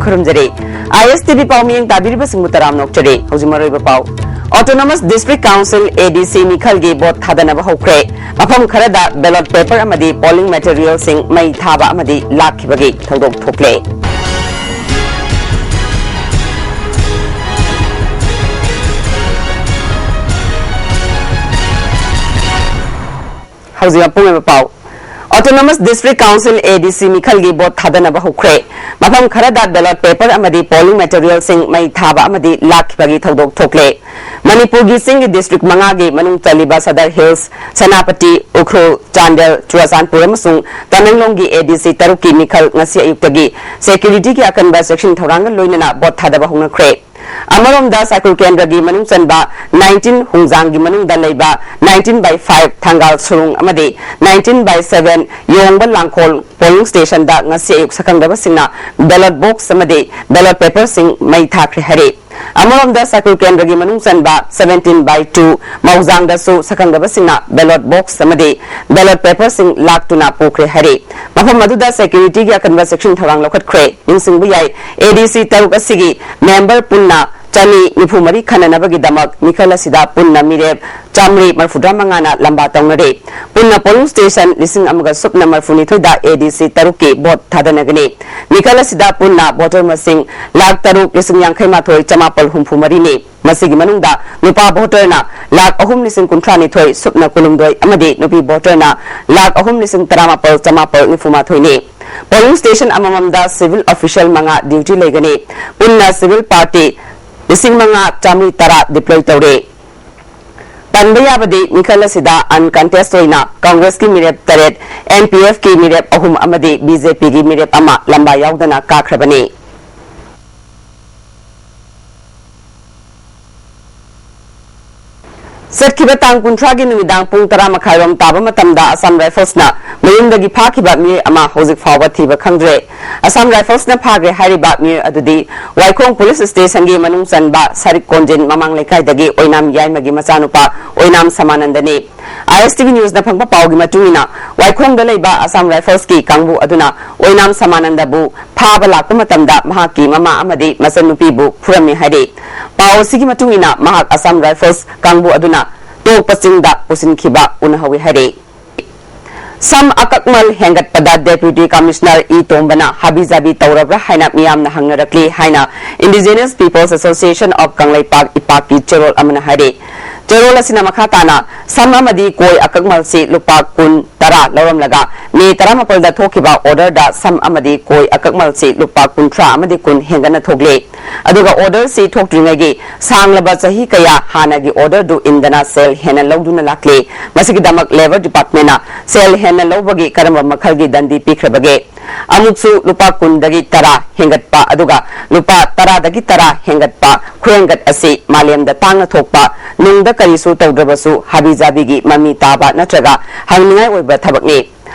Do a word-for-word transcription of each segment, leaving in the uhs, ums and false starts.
ꯈꯨꯔꯨꯝꯖꯔꯤ꯫ ꯑꯥꯏ ꯑꯦꯁ T V ꯄꯥꯎ ꯃꯤꯠꯌꯦꯡ ꯇꯥꯕꯤꯔꯤꯕꯁꯤꯡꯕꯨ ꯇꯔꯥꯝꯅ ꯑꯣꯛꯆꯔꯤ꯫ ꯍꯧꯖꯤꯛ ꯃꯔꯨꯑꯣꯏꯕ ꯄꯥꯎ꯫ Autonomous District Council, ꯑꯦ ꯗꯤ ꯁꯤ, ꯃꯤꯈꯜꯒꯤ ꯚꯣꯠ ꯊꯥꯗꯅꯕ ꯍꯧꯈ꯭ꯔꯦ꯫ ꯃꯐꯝ ꯈꯔꯗ ballot paper ꯑꯃꯗꯤ polling materialꯁꯤꯡ ꯃꯩ ꯊꯥꯕ ꯑꯃꯗꯤ ꯂꯥꯛꯈꯤꯕꯒꯤ ꯊꯧꯗꯣꯛ ꯊꯣꯛꯂꯦ꯫ ꯍꯧꯖꯤꯛ ꯑꯄꯨꯡꯕ ꯄꯥꯎ꯫ Autonomous District Council, ꯑꯦ ꯗꯤ ꯁꯤ, ꯃꯤꯈꯜꯒꯤ ꯚꯣꯠ ꯊꯥꯗꯅꯕ ꯍꯧꯈ꯭ꯔꯦ꯫ ꯃꯐꯝ ꯈꯔꯗ ballot paper ꯑꯃꯗꯤ polling materialꯁꯤꯡ ꯃꯩ ꯊꯥꯕ ꯑꯃꯗꯤ ꯂꯥꯛꯈꯤꯕꯒꯤ ꯊꯧꯗꯣꯛ ꯊꯣꯛꯂꯦ꯫ ꯃꯅꯤꯄꯨꯔꯒꯤ ꯆꯤꯡꯒꯤ district ꯃꯉꯥꯒꯤ ꯃꯅꯨꯡ ꯆꯜꯂꯤꯕ ꯁꯗꯔ ꯍꯤꯜꯁ, ꯁꯦꯅꯥꯄꯇꯤ, ꯎꯈ꯭ꯔꯨꯜ, ꯆꯥꯟꯗꯦꯜ, ꯆꯨꯔꯥꯆꯥꯟꯄꯨꯔ ꯑꯃꯁꯨꯡ ꯇꯃꯦꯡꯂꯣꯡꯒꯤ ꯑꯦ ꯗꯤ ꯁꯤ ꯇꯔꯨꯛꯀꯤ ꯃꯤꯈꯜ ꯉꯁꯤ ꯑꯌꯨꯛꯇꯒꯤ securityꯒꯤ ꯑꯀꯟꯕ checking ꯊꯧꯔꯥꯡꯒ ꯂꯣꯏꯅꯅ ꯚꯣꯠ ꯊꯥꯗꯕ ꯍꯧꯅꯈ꯭ꯔꯦ꯫ ꯑꯃꯔꯣꯝꯗ ꯁꯥꯏꯀꯨꯜ ꯀꯦꯟꯗ꯭ꯔꯒꯤ ꯃꯅꯨꯡ ꯆꯟꯕ nineteen ꯍꯨꯡꯖꯥꯡꯒꯤ ꯃꯅꯨꯡꯗ ꯂꯩꯕ nineteen by five ꯊꯪꯒꯥꯜ ꯁꯨꯔꯨꯡ ꯑꯃꯗꯤ nineteen by seven ꯌꯣꯡꯕ ꯂꯥꯡꯈꯣꯜ polling stationꯗ ꯉꯁꯤ ꯑꯌꯨꯛ ꯁꯛꯈꯪꯗꯕꯁꯤꯡꯅ ballot box ꯑꯃꯗꯤ ballot paperꯁꯤꯡ ꯃꯩ ꯊꯥꯈ꯭ꯔꯦ ꯍꯥꯏꯔꯤ꯫ ꯑꯃꯔꯣꯝꯗ ꯁꯥꯏꯀꯨꯜ ꯀꯦꯟꯗ꯭ꯔꯒꯤ ꯃꯅꯨꯡ ꯆꯟꯕ seventeen by two ꯃꯧꯖꯥꯡꯗꯁꯨ ꯁꯛꯈꯪꯗꯕꯁꯤꯡꯅ ballot box ꯑꯃꯗꯤ ballot paperꯁꯤꯡ ꯂꯥꯛꯇꯨꯅ ꯄꯨꯈ꯭ꯔꯦ ꯍꯥꯏꯔꯤ꯫ ꯃꯐꯝ ꯑꯗꯨꯗ securityꯒꯤ ꯑꯀꯟꯕ checking ꯊꯧꯔꯥꯡ ꯂꯧꯈꯠꯈ꯭ꯔꯦ꯫ ꯅꯤꯡꯁꯤꯡꯕ ꯌꯥꯏ, ꯑꯦ ꯗꯤ ꯁꯤ ꯇꯔꯨꯛ ꯑꯁꯤꯒꯤ member ꯄꯨꯟꯅ ꯆꯅꯤ ꯅꯤꯐꯨ ꯃꯔꯤ ꯈꯟꯅꯅꯕꯒꯤꯗꯃꯛ ꯃꯤꯈꯜ ꯑꯁꯤꯗ ꯄꯨꯟꯅ ꯃꯤꯔꯦꯞ ꯆꯥꯃꯔꯤ ꯃꯔꯤꯐꯨꯇꯔꯥ ꯃꯉꯥꯅ ꯂꯝꯕꯥ ꯇꯧꯅꯔꯦ꯫ ꯄꯨꯟꯅ polling station ꯂꯤꯁꯤꯡ ꯑꯃꯒ ꯁꯨꯞꯅ ꯃꯔꯤꯐꯨꯅꯤꯊꯣꯏꯗ ꯑꯦ ꯗꯤ ꯁꯤ ꯇꯔꯨꯛꯀꯤ ꯚꯣꯠ ꯊꯥꯗꯅꯒꯅꯤ꯫ ꯃꯤꯈꯜ ꯑꯁꯤꯗ ꯄꯨꯟꯅ voter ꯃꯁꯤꯡ ꯂꯥꯈ ꯇꯔꯨꯛ ꯂꯤꯁꯤꯡ ꯌꯥꯡꯈꯩ ꯃꯥꯊꯣꯏ ꯆꯃꯥꯄꯜ ꯍꯨꯝꯐꯨ ꯃꯔꯤꯅꯤ꯫ ꯃꯁꯤꯒꯤ ꯃꯅꯨꯡꯗ ꯅꯨꯄꯥ voterꯅ ꯂꯥꯈ ꯑꯍꯨꯝ ꯂꯤꯁꯤꯡ ꯀꯨꯟꯊ꯭ꯔꯥ ꯅꯤꯊꯣꯏ ꯁꯨꯞꯅ ꯀꯨꯟꯍꯨꯝꯗꯣꯏ ꯑꯃꯗꯤ ꯅꯨꯄꯤ voterꯅ ꯂꯥꯈ ꯑꯍꯨꯝ ꯂꯤꯁꯤꯡ ꯇꯔꯥꯃꯥꯄꯜ ꯆꯃꯥꯄꯜ ꯅꯤꯐꯨ ꯃꯥꯊꯣꯏꯅꯤ꯫ Polling station ꯑꯃꯃꯝꯗ civil official ꯃꯉꯥ duty ꯂꯩꯒꯅꯤ꯫ ꯄꯨꯟꯅ civil party ꯂꯤꯁꯤꯡ ꯃꯉꯥ ꯆꯥꯃꯔꯤ ꯇꯔꯥ deploy ꯇꯧꯔꯦ꯫ ꯄꯟꯕ ꯌꯥꯕꯗꯤ, ꯃꯤꯈꯜ ꯑꯁꯤꯗ uncontest ꯑꯣꯏꯅ ꯀꯪꯒ꯭ꯔꯦꯁꯀꯤ ꯃꯤꯔꯦꯞ ꯇꯔꯦꯠ, ꯑꯦꯟ ꯄꯤ ꯑꯦꯐꯀꯤ ꯃꯤꯔꯦꯞ ꯑꯍꯨꯝ ꯑꯃꯗꯤ ꯕꯤ ꯖꯦ ꯄꯤꯒꯤ ꯃꯤꯔꯦꯞ ꯑꯃ ꯂꯝꯕꯥ ꯌꯥꯎꯗꯅ ꯀꯥꯈ꯭ꯔꯕꯅꯤ꯫ ꯆꯠꯈꯤꯕ ꯇꯥꯡ ꯀꯨꯟꯊ꯭ꯔꯥꯒꯤ ꯅꯨꯃꯤꯗꯥꯡ ꯄꯨꯡ ꯇꯔꯥ ꯃꯈꯥꯏꯔꯣꯝ ꯇꯥꯕ ꯃꯇꯝꯗ ꯑꯁꯥꯝ ꯔꯥꯏꯐꯜꯁꯅ ꯃꯌꯨꯝꯗꯒꯤ ꯐꯥꯈꯤꯕ ꯃꯤꯑꯣꯏ ꯑꯃ ꯍꯧꯖꯤꯛ ꯐꯥꯎꯕ ꯊꯤꯕ ꯈꯪꯗ꯭ꯔꯦ꯫ ꯑꯁꯥꯝ ꯔꯥꯏꯐꯜꯁꯅ ꯐꯥꯈ꯭ꯔꯦ ꯍꯥꯏꯔꯤꯕ ꯃꯤꯑꯣꯏ ꯑꯗꯨꯗꯤ ꯋꯥꯏꯈꯣꯡ ꯄꯨꯂꯤꯁ ꯁ꯭ꯇꯦꯁꯟꯒꯤ ꯃꯅꯨꯡ ꯆꯟꯕ ꯁꯔꯤꯛ ꯀꯣꯟꯖꯤꯟ ꯃꯃꯥꯡ ꯂꯩꯀꯥꯏꯗꯒꯤ ꯑꯣꯏꯅꯥꯝ ꯌꯥꯏꯃꯒꯤ ꯃꯆꯥꯅꯨꯄꯥ ꯑꯣꯏꯅꯥꯝ ꯁꯃꯥꯅꯟꯗꯅꯤ꯫ ꯑꯥꯏ ꯑꯦꯁ ꯇꯤꯚꯤ ꯅ꯭ꯌꯨꯁꯅ ꯐꯪꯕ ꯄꯥꯎꯒꯤ ꯃꯇꯨꯡ ꯏꯟꯅ, ꯋꯥꯏꯈꯣꯡꯗ ꯂꯩꯕ ꯑꯁꯥꯝ ꯔꯥꯏꯐꯜꯁꯀꯤ ꯀꯥꯡꯕꯨ ꯑꯗꯨꯅ ꯑꯣꯏꯅꯥꯝ ꯁꯃꯥꯅꯟꯗꯕꯨ ꯐꯥꯕ ꯂꯥꯛꯄ ꯃꯇꯝꯗ ꯃꯍꯥꯛꯀꯤ ꯃꯃꯥ ꯑꯃꯗꯤ ꯃꯆꯟꯅꯨꯄꯤꯕꯨ ꯐꯨꯔꯝꯃꯤ ꯍꯥꯏꯔꯤ꯫ ꯄꯥꯎ ꯑꯁꯤꯒꯤ ꯃꯇꯨꯡ ꯏꯟꯅ, ꯃꯍꯥꯛ ꯑꯁꯥꯝ ꯔꯥꯏꯐꯜꯁ ꯀꯥꯡꯕꯨ ꯑꯗꯨꯅ ꯇꯣꯛꯄ ꯆꯤꯡꯗ ꯄꯨꯁꯤꯟꯈꯤꯕ ꯎꯅꯍꯧꯏ ꯍꯥꯏꯔꯤ꯫ ꯁꯝ ꯑꯀꯛꯃꯜ ꯍꯦꯟꯒꯠꯄꯗ ꯗꯦꯄ꯭ꯌꯨꯇꯤ ꯀꯃꯤꯁꯅꯔ ꯏ ꯇꯣꯝꯕꯅ ꯍꯥꯕꯤ ꯖꯥꯕꯤ ꯇꯧꯔꯕ꯭ꯔꯥ ꯍꯥꯏꯅ ꯃꯤꯌꯥꯝꯅ ꯍꯪꯅꯔꯛꯂꯤ ꯍꯥꯏꯅ Indigenous Peoples Association of Kangleipak, ꯏꯄꯥꯛꯀꯤ ꯆꯦꯔꯣꯜ ꯑꯃꯅ ꯍꯥꯏꯔꯤ꯫ ꯆꯦꯔꯣꯜ ꯑꯁꯤꯅ ꯃꯈꯥ ꯇꯥꯅ, ꯁꯝ ꯑꯃꯗꯤ ꯀꯣꯏ ꯑꯀꯛꯃꯜꯁꯤ ꯂꯨꯄꯥ ꯀꯨꯟ ꯇꯔꯥ ꯂꯧꯔꯝꯂꯒ, ꯃꯦ ꯇꯔꯥꯃꯥꯄꯜꯗ ꯊꯣꯛꯈꯤꯕ ꯑꯣꯔꯗꯔꯗ ꯁꯝ ꯑꯃꯗꯤ ꯀꯣꯏ ꯑꯀꯛꯃꯜꯁꯤ ꯂꯨꯄꯥ ꯀꯨꯟꯊ꯭ꯔꯥ ꯑꯃꯗꯤ ꯀꯨꯟ ꯍꯦꯟꯒꯠꯅ ꯊꯣꯛꯂꯤ꯫ ꯑꯗꯨꯒ ꯑꯣꯔꯗꯔꯁꯤ ꯊꯣꯛꯇ꯭ꯔꯤꯉꯩꯒꯤ ꯁꯥꯡꯂꯕ ꯆꯍꯤ ꯀꯌꯥ ꯍꯥꯟꯅꯒꯤ ꯑꯣꯔꯗꯔꯗꯨ ꯏꯟꯗꯅ ꯁꯦꯜ ꯍꯦꯟꯅ ꯂꯧꯗꯨꯅ ꯂꯥꯛꯂꯤ꯫ ꯃꯁꯤꯒꯤꯗꯃꯛ ꯂꯦꯕꯔ ꯗꯤꯄꯥꯔꯠꯃꯦꯟꯅ ꯁꯦꯜ ꯍꯦꯟꯅ ꯂꯧꯕꯒꯤ ꯀꯔꯝꯕ ꯃꯈꯜꯒꯤ ꯗꯟꯗꯤ ꯄꯤꯈ꯭ꯔꯕꯒꯦ? ꯑꯃꯨꯛꯁꯨ ꯂꯨꯄꯥ ꯀꯨꯟꯗꯒꯤ ꯇꯔꯥ ꯍꯦꯟꯒꯠꯄ, ꯑꯗꯨꯒ ꯂꯨꯄꯥ ꯇꯔꯥꯗꯒꯤ ꯇꯔꯥ ꯍꯦꯟꯒꯠꯄ ꯈꯨꯍꯦꯟꯒꯠ ꯑꯁꯤ ꯃꯥꯂꯦꯝꯗ ꯇꯥꯡꯅ ꯊꯣꯛꯄ, ꯅꯨꯡꯗ ꯀꯔꯤꯁꯨ ꯇꯧꯗ꯭ꯔꯕꯁꯨ ꯍꯥꯕꯤ ꯖꯥꯕꯤꯒꯤ ꯃꯃꯤ ꯇꯥꯕ ꯅꯠꯇ꯭ꯔꯒ ꯍꯪꯅꯤꯡꯉꯥꯏ ꯑꯣꯏꯕ ꯊꯕꯛꯅꯤ꯫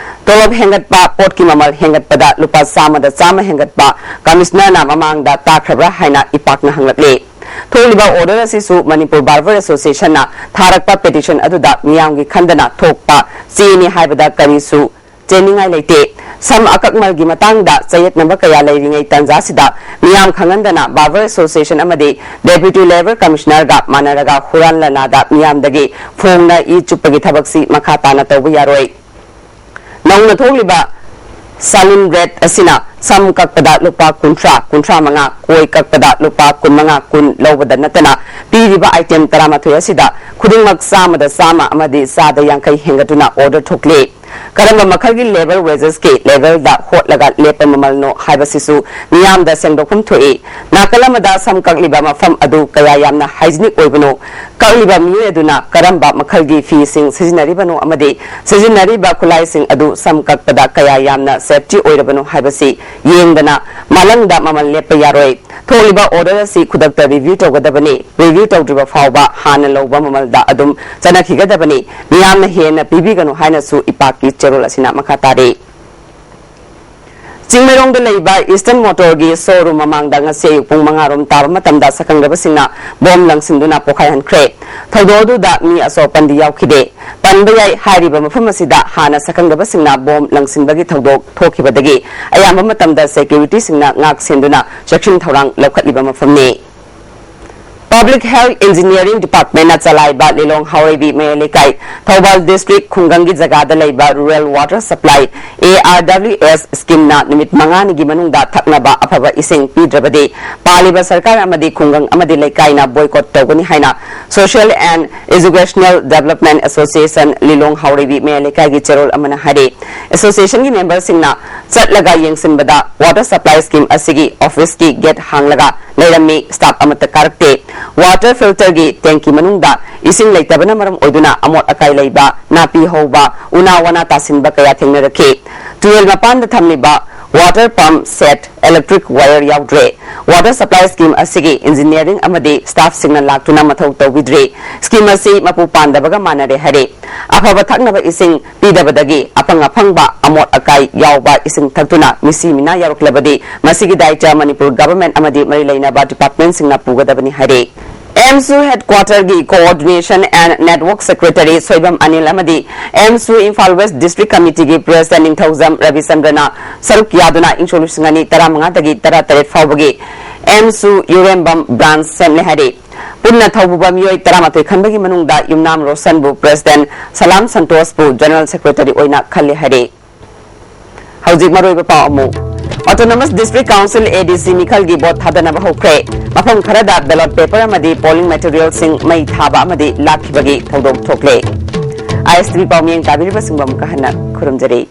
ꯇꯣꯂꯣꯞ ꯍꯦꯟꯒꯠꯄ, ꯄꯣꯠꯀꯤ ꯃꯃꯜ ꯍꯦꯟꯒꯠꯄꯗ ꯂꯨꯄꯥ ꯆꯥꯝꯃꯗ ꯆꯥꯝꯃ ꯍꯦꯟꯒꯠꯄ ꯀꯃꯤꯁꯅꯔꯅ ꯃꯃꯥꯡꯗ ꯇꯥꯈ꯭ꯔꯕ꯭ꯔꯥ ꯍꯥꯏꯅ ꯏꯄꯥꯛꯅ ꯍꯪꯂꯛꯂꯤ꯫ ꯊꯣꯛꯂꯤꯕ ꯑꯣꯔꯗꯔ ꯑꯁꯤꯁꯨ ꯃꯅꯤꯄꯨꯔ ꯕꯥꯔꯕꯔ ꯑꯦꯁꯣꯁꯤꯌꯦꯁꯟꯅ ꯊꯥꯔꯛꯄ ꯄꯦꯇꯤꯁꯟ ꯑꯗꯨꯗ ꯃꯤꯌꯥꯝꯒꯤ ꯈꯟꯗꯅ ꯊꯣꯛꯄ ꯆꯦꯅꯤ ꯍꯥꯏꯕꯗ ꯀꯔꯤꯁꯨ ꯆꯦꯟꯅꯤꯡꯉꯥꯏ ꯂꯩꯇꯦ꯫ ꯁꯝ ꯑꯀꯛꯃꯜꯒꯤ ꯃꯇꯥꯡꯗ ꯆꯌꯦꯠꯅꯕ ꯀꯌꯥ ꯂꯩꯔꯤꯉꯩ ꯇꯥꯟꯖꯥꯁꯤꯗ ꯃꯤꯌꯥꯝ ꯈꯪꯍꯟꯗꯅ ꯕꯥꯔꯕꯔ ꯑꯦꯁꯣꯁꯤꯌꯦꯁꯟ ꯑꯃꯗꯤ ꯗꯦꯄ꯭ꯌꯨꯇꯤ ꯂꯦꯕꯔ ꯀꯃꯤꯁꯅꯔꯒ ꯃꯥꯟꯅꯔꯒ ꯍꯨꯔꯥꯟ ꯂꯥꯟꯅꯥꯗ ꯃꯤꯌꯥꯝꯗꯒꯤ ꯐꯣꯡꯅ ꯏ ꯆꯨꯞꯄꯒꯤ ꯊꯕꯛꯁꯤ ꯃꯈꯥ ꯇꯥꯅ ꯇꯧꯕ ꯌꯥꯔꯣꯏ꯫ ꯅꯧꯅ ꯊꯣꯛꯂꯤꯕ ꯁꯥꯂꯨꯟ ꯔꯦꯠ ꯑꯁꯤꯅ ꯁꯝ ꯀꯛꯄꯗ ꯂꯨꯄꯥ ꯀꯨꯟꯊ꯭ꯔꯥ, ꯀꯨꯟꯊ꯭ꯔꯥ ꯃꯉꯥ, ꯀꯣꯏ ꯀꯛꯄꯗ ꯂꯨꯄꯥ ꯀꯨꯟ ꯃꯉꯥ, ꯀꯨꯟ ꯂꯧꯕꯗ ꯅꯠꯇꯅ ꯄꯤꯔꯤꯕ ꯑꯥꯏꯇꯦꯝ ꯇꯔꯥꯃꯥꯊꯣꯏ ꯑꯁꯤꯗ ꯈꯨꯗꯤꯡꯃꯛ ꯆꯥꯝꯃꯗ ꯆꯥꯝꯃ ꯑꯃꯗꯤ ꯆꯥꯗ ꯌꯥꯡꯈꯩ ꯍꯦꯟꯒꯠꯇꯨꯅ ꯑꯣꯔꯗꯔ ꯊꯣꯛꯂꯤ꯫ ꯀꯔꯝꯕ ꯃꯈꯜꯒꯤ ꯂꯦꯕꯔ ꯋꯦꯖꯦꯁꯀꯤ ꯂꯦꯕꯦꯜꯗ ꯍꯣꯠꯂꯒ ꯂꯦꯞꯄ ꯃꯃꯜꯅꯣ ꯍꯥꯏꯕꯁꯤꯁꯨ ꯃꯤꯌꯥꯝꯗ ꯁꯦꯡꯗꯣꯛꯐꯝ ꯊꯣꯛꯏ꯫ ꯅꯥꯀꯜ ꯑꯃꯗ ꯁꯝ ꯀꯛꯂꯤꯕ ꯃꯐꯝ ꯑꯗꯨ ꯀꯌꯥ ꯌꯥꯝꯅ ꯍꯥꯏꯖꯤꯅꯤꯛ ꯑꯣꯏꯕꯅꯣ, ꯀꯛꯂꯤꯕ ꯃꯤꯑꯣꯏ ꯑꯗꯨꯅ ꯀꯔꯝꯕ ꯃꯈꯜꯒꯤ ꯐꯤꯁꯤꯡ ꯁꯤꯖꯤꯟꯅꯔꯤꯕꯅꯣ ꯑꯃꯗꯤ ꯁꯤꯖꯤꯟꯅꯔꯤꯕ ꯈꯨꯠꯂꯥꯏꯁꯤꯡ ꯑꯗꯨ ꯁꯝ ꯀꯛꯄꯗ ꯀꯌꯥ ꯌꯥꯝꯅ ꯁꯦꯐꯇꯤ ꯑꯣꯏꯔꯕꯅꯣ ꯍꯥꯏꯕꯁꯤ ꯌꯦꯡꯗꯅ ꯃꯥꯂꯪꯗ ꯃꯃꯜ ꯂꯦꯞꯄ ꯌꯥꯔꯣꯏ꯫ ꯊꯣꯛꯂꯤꯕ order ꯑꯁꯤ ꯈꯨꯗꯛꯇ review ꯇꯧꯒꯗꯕꯅꯤ꯫ Review ꯇꯧꯗ꯭ꯔꯤꯕ ꯐꯥꯎꯕ ꯍꯥꯟꯅ ꯂꯧꯕ ꯃꯃꯜꯗ ꯑꯗꯨꯝ ꯆꯠꯅꯈꯤꯒꯗꯕꯅꯤ꯫ ꯃꯤꯌꯥꯝꯅ ꯍꯦꯟꯅ ꯄꯤꯕꯤꯒꯅꯨ ꯍꯥꯏꯅꯁꯨ ꯏꯄꯥꯛꯀꯤ ꯆꯦꯔꯣꯜ ꯑꯁꯤꯅ ꯃꯈꯥ ꯇꯥꯔꯤ꯫ ꯆꯤꯡꯃꯩꯔꯣꯡꯗ ꯂꯩꯕ Eastern Motorꯒꯤ showroom ꯃꯃꯥꯡꯗ ꯉꯁꯤ ꯑꯌꯨꯛ ꯄꯨꯡ ꯃꯉꯥ ꯔꯣꯝ ꯇꯥꯕ ꯃꯇꯝꯗ ꯁꯛꯈꯪꯗꯕꯁꯤꯡꯅ bomb ꯂꯪꯁꯤꯟꯗꯨꯅ ꯄꯣꯈꯥꯏꯍꯟꯈ꯭ꯔꯦ꯫ ꯊꯧꯗꯣꯛ ꯑꯗꯨꯗ ꯃꯤ ꯑꯁꯣꯛ ꯑꯄꯟꯗꯤ ꯌꯥꯎꯈꯤꯗꯦ꯫ ꯄꯟꯕ ꯌꯥꯏ, ꯍꯥꯏꯔꯤꯕ ꯃꯐꯝ ꯑꯁꯤꯗ ꯍꯥꯟꯅ ꯁꯛꯈꯪꯗꯕꯁꯤꯡꯅ bomb ꯂꯪꯁꯤꯟꯕꯒꯤ ꯊꯧꯗꯣꯛ ꯊꯣꯛꯈꯤꯕꯗꯒꯤ ꯑꯌꯥꯝꯕ ꯃꯇꯝꯗ securityꯁꯤꯡꯅ ꯉꯥꯛ ꯁꯦꯟꯗꯨꯅ ꯆꯦꯛꯁꯤꯟ ꯊꯧꯔꯥꯡ ꯂꯧꯈꯠꯂꯤꯕ ꯃꯐꯝꯅꯤ꯫ Public Health Engineering Departmentꯅ ꯆꯂꯥꯏꯕ ꯂꯤꯂꯣꯡ ꯍꯥꯎꯔꯩꯕꯤ ꯃꯌꯥꯏ ꯂꯩꯀꯥꯏ, ꯊꯧꯕꯥꯜ district ꯈꯨꯡꯒꯪꯒꯤ ꯖꯒꯥꯗ ꯂꯩꯕ Rural Water Supply, ARWS schemeꯅ ꯅꯨꯃꯤꯠ ꯃꯉꯥꯅꯤꯒꯤ ꯃꯅꯨꯡꯗ ꯊꯛꯅꯕ ꯑꯐꯕ ꯏꯁꯤꯡ ꯄꯤꯗ꯭ꯔꯕꯗꯤ ꯄꯥꯜꯂꯤꯕ ꯁꯔꯀꯥꯔ ꯑꯃꯗꯤ ꯈꯨꯡꯒꯪ ꯑꯃꯗꯤ ꯂꯩꯀꯥꯏꯅ boycott ꯇꯧꯒꯅꯤ ꯍꯥꯏꯅ Social and Educational Development Association ꯂꯤꯂꯣꯡ ꯍꯥꯎꯔꯩꯕꯤ ꯃꯌꯥꯏ ꯂꯩꯀꯥꯏꯒꯤ ꯆꯦꯔꯣꯜ ꯑꯃꯅ ꯍꯥꯏꯔꯤ꯫ Associationꯒꯤ memberꯁꯤꯡꯅ ꯆꯠꯂꯒ ꯌꯦꯡꯁꯤꯟꯕꯗ water supply scheme ꯑꯁꯤꯒꯤ officeꯀꯤ gate ꯍꯥꯡꯂꯒ ꯂꯩꯔꯝꯃꯤ, staff ꯑꯃꯠꯇ ꯀꯥꯔꯛꯇꯦ꯫ Water filterꯒꯤ tanki ꯃꯅꯨꯡꯗ ꯏꯁꯤꯡ ꯂꯩꯇꯕꯅ ꯃꯔꯝ ꯑꯣꯏꯗꯨꯅ ꯑꯃꯣꯠ ꯑꯀꯥꯏ ꯂꯩꯕ, ꯅꯥꯄꯤ ꯍꯧꯕ, ꯎꯅꯥ ꯋꯥꯅꯥ ꯇꯥꯁꯤꯟꯕ ꯀꯌꯥ ꯊꯦꯡꯅꯔꯛꯈꯤ꯫ ꯇꯨꯔꯦꯜ ꯃꯄꯥꯟꯗ ꯊꯝꯂꯤꯕ water pump set, electric wire ꯌꯥꯎꯗ꯭ꯔꯦ꯫ Water supply scheme ꯑꯁꯤꯒꯤ engineering ꯑꯃꯗꯤ staffꯁꯤꯡꯅ ꯂꯥꯛꯇꯨꯅ ꯃꯊꯧ ꯇꯧꯕꯤꯗ꯭ꯔꯤ꯫ Scheme ꯑꯁꯤ ꯃꯄꯨ ꯄꯥꯟꯗꯕꯒ ꯃꯥꯟꯅꯔꯦ ꯍꯥꯏꯔꯤ꯫ ꯑꯐꯕ ꯊꯛꯅꯕ ꯏꯁꯤꯡ ꯄꯤꯗꯕꯗꯒꯤ ꯑꯐꯪ ꯑꯐꯪꯕ ꯑꯃꯣꯠ ꯑꯀꯥꯏ ꯌꯥꯎꯕ ꯏꯁꯤꯡ ꯊꯛꯇꯨꯅ ꯃꯤꯁꯤ ꯃꯤꯅꯥ ꯌꯥꯎꯔꯛꯂꯕꯗꯤ ꯃꯁꯤꯒꯤ ꯗꯥꯏꯇ ꯃꯅꯤꯄꯨꯔ government ꯑꯃꯗꯤ ꯃꯔꯤ ꯂꯩꯅꯕ departmentꯁꯤꯡꯅ ꯄꯨꯒꯗꯕꯅꯤ ꯍꯥꯏꯔꯤ꯫ AMSU headquarterꯒꯤ Coordination and Network Secretary Soibam Anil ꯑꯃꯗꯤ AMSU Imphal West District Committeeꯒꯤ President ꯅꯤꯡꯊꯧꯖꯝ ꯔꯕꯤꯆꯟꯗ꯭ꯔꯅ ꯁꯔꯨꯛ ꯌꯥꯗꯨꯅ ꯏꯪꯁꯣꯛ ꯂꯤꯁꯤꯡ ꯑꯅꯤ ꯇꯔꯥꯃꯉꯥꯗꯒꯤ ꯇꯔꯥꯇꯔꯦꯠ ꯐꯥꯎꯕꯒꯤ AMSU ꯌꯨꯔꯦꯝꯕꯝ branch ꯁꯦꯝꯂꯦ ꯍꯥꯏꯔꯤ꯫ ꯄꯨꯟꯅ ꯊꯧꯕꯨꯕ ꯃꯤꯑꯣꯏ ꯇꯔꯥꯃꯥꯊꯣꯏ ꯈꯟꯕꯒꯤ ꯃꯅꯨꯡꯗ ꯌꯨꯝꯅꯥꯝ ꯔꯣꯁꯟꯕꯨ President, ꯁꯂꯥꯝ ꯁꯟꯇꯣꯁꯄꯨ General Secretary ꯑꯣꯏꯅ ꯈꯜꯂꯦ ꯍꯥꯏꯔꯤ꯫ ꯍꯧꯖꯤꯛ ꯃꯔꯨꯑꯣꯏꯕ ꯄꯥꯎ ꯑꯃꯨꯛ꯫ Autonomous District Council, ADC ꯃꯤꯈꯜꯒꯤ vote ꯊꯥꯗꯅꯕ ꯍꯧꯈ꯭ꯔꯦ꯫ ꯃꯐꯝ ꯈꯔꯗ ballot paper ꯑꯃꯗꯤ polling materialꯁꯤꯡ ꯃꯩ ꯊꯥꯕ ꯑꯃꯗꯤ ꯂꯥꯛꯈꯤꯕꯒꯤ ꯊꯧꯗꯣꯛ ꯊꯣꯛꯂꯦ꯫ ISTV ꯄꯥꯎꯃꯤꯌꯦꯡ ꯇꯥꯕꯤꯔꯤꯕꯁꯤꯡꯕꯨ ꯑꯃꯨꯛꯀ ꯍꯟꯅ ꯈꯨꯔꯨꯝꯖꯔꯤ꯫